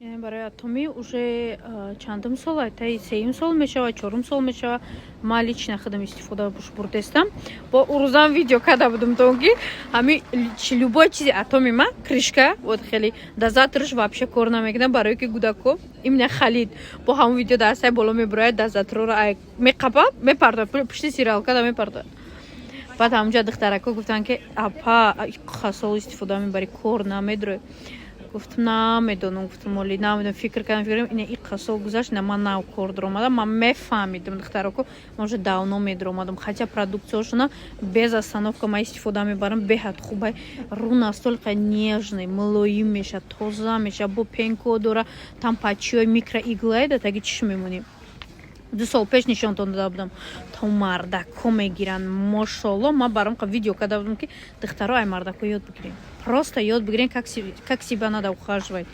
Яъне барои Атоми уже чандум сол, таи сеюм сол мешава, чорум сол мешава, ма лично худам истифода бурдестам. Бо урӯзам видео карда будум, то ки ҳами любой чизи Атоми ма крышка, вот хеле дозаторш вообще кор намекунад, барое ки гудако именно халид. Бо ҳамон видео дастаи боло мебурояд, дозаторро меқапа, мепарта, пушти стиралка да мепарта. Баъд ҳамунҷа духтарако гуфтанд, ки апа, хасол истифода мебарӣ, кор намедрои. Гуфтам, намедонам, гуфтам, оли намедонам, фикр кардам, фикр ина иқа сол гузашт, на ман нав кор даромадам. Ман мефаҳмидам, духтароко, може, давно медаромадам, хотя продукцияшона без остановка ман истифода мебарам, беҳад хубай. Рӯ настолько нежный, мулоим меша, тоза меша, бо пенко дора, там патчиҳои микроиглае да таги чиш мемонӣ. 2 сол пеш нишонтон дода будам, то мардако мегиранд, мошолло. Ман баром видео карда будам, ки духтаро, ай мардако ёд бигирем, просто ёд бигирем, как себя надо ухаживать.